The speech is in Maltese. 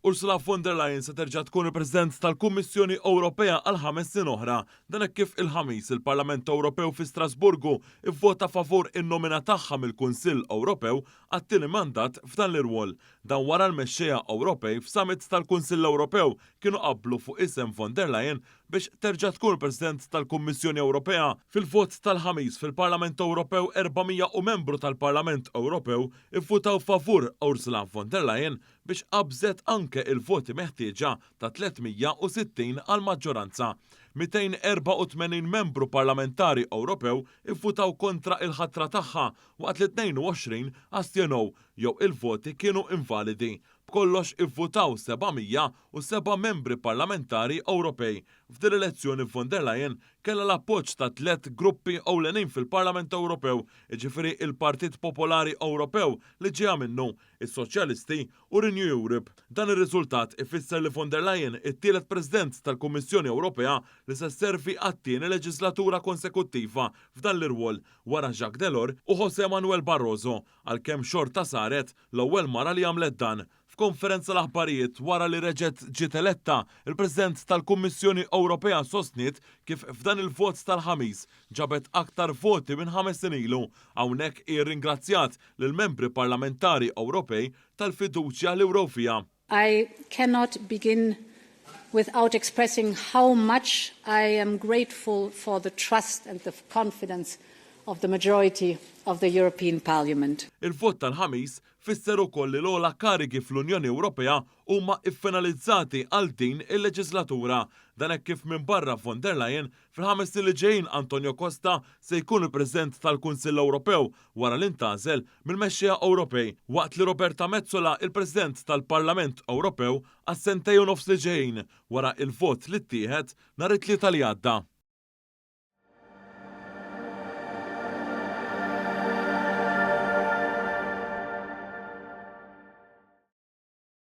Ursula von der Leyen se terġa' tkun il-President tal-Kummissjoni Ewropea għal 5 snin oħra. Dan hekk kif il-Ħamis il-Parlament Ewropew fi Strasburgu ivvota favur in-nomina tagħha mill-Kunsill Ewropew għat-tieni mandat f'dan l-irwol. Dan wara l-mexxejja Ewropej f'summit tal-Kunsill Ewropew kienu qablu fuq isem von der Leyen biex terġa' tkun President tal-Kummissjoni Ewropea. Fil-vot tal-Ħamis fil-Parlament Ewropew 400 u membru tal-Parlament Ewropew ivvutaw favur Ursula von der Leyen biex qabżet anke il-voti meħtieġa ta' 360 għal maġġoranza. 284 membru parlamentari Ewropew ivvutaw kontra il-ħatra tagħha waqt li 22 astjenew jew il-voti kienu invalidi. B'kollox ivvutaw 707 membri parlamentari Ewropej. F'din l-elezzjoni von der Leyen kellha l-appoġġ ta' tliet gruppi ewlenin fil-Parlament Ewropew, jiġifieri il-Partit Popolari Ewropew li ġejja minnu, is-Soċjalisti u Renew Europe. Dan ir-riżultat ifisser li von der Leyen it-tielet President tal-Kummissjoni Ewropea li se sservi għat-tieni leġislatura konsekuttiva f'dan l-irwol wara Jacques Delors u José Manuel Barroso, għalkemm xorta saret l-ewwel mara li għamlet dan. F'konferenza l-aħbarijiet wara li reġgħet ġiet eletta, il-President tal-Kummissjoni Ewropea sostniet kif f'dan il-vot tal-Ħamis ġabet aktar voti minn 5 snin ilu. Hawnhekk irringrazzjat lill-membri parlamentari Ewropej tal-fiduċja li wrew fiha. I cannot begin without expressing how much I am grateful for the trust and the confidence of the majority of the European Parliament. Il-vot tal-Ħamis fisser ukoll li l-ogħla karigi fl-Unjoni Ewropea huma iffinalizzati għal din il-leġislatura. Dan hekk kif minn barra von der Leyen, fil-5 snin li ġejjin Antonio Costa se jkun il-President tal-Kunsill Ewropew wara li ntgħażel mill-mexxejja Ewropej, waqt li Roberta Metsola il-President tal-Parlament Ewropew għas-sentejn u nofs li ġejjin wara il-vot li ttieħed nhar it-Tlieta li għadda.